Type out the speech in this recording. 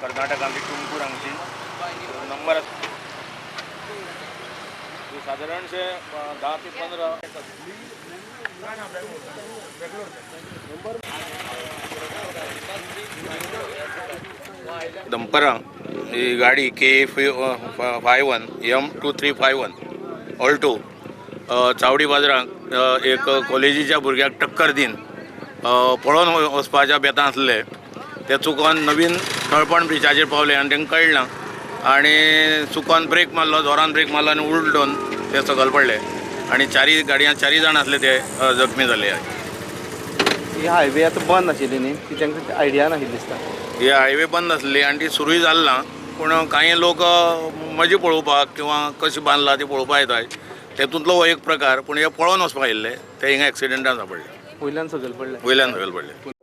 कर्नाटकांतली तुमकूर हांगची नंबर सादारणशे 10 ते 15 दंपरां ही गाडी K 51 M 2351 Alto Chavdi बाजारांत एक कॉलेजीच्या भुरग्याक टक्कर दिवन पळोवन वचपाच्या बेतान आसले ते चुकोन नवीन तळपण ब्रिजाचेर पावले आनी तांकां कळना आनी चुकोन ब्रेक मारलो, जोरान ब्रेक मारलो आनी उलटून ते सकयल पडले आनी चारी गाडयां चारी जाण आसले ते जखमी जाले. ही हायवे आतां बंद आशिल्ली न्ही, ती तांकां आयडिया नाशिल्ली दिसता. ही हायवे बंद आसली आनी ती सुरूय जाली ना, पूण कांय लोक मजा पळोवपाक किंवा कशी बांदला ती पळोवपाक येतात, तेतूंतलो हो एक प्रकार. पूण हे पळोवन वचपाक आयिल्ले ते हिंगा एक्सिडेंटान सापडले, वयल्यान सकयल पडले, वयल्यान सकयल पडले.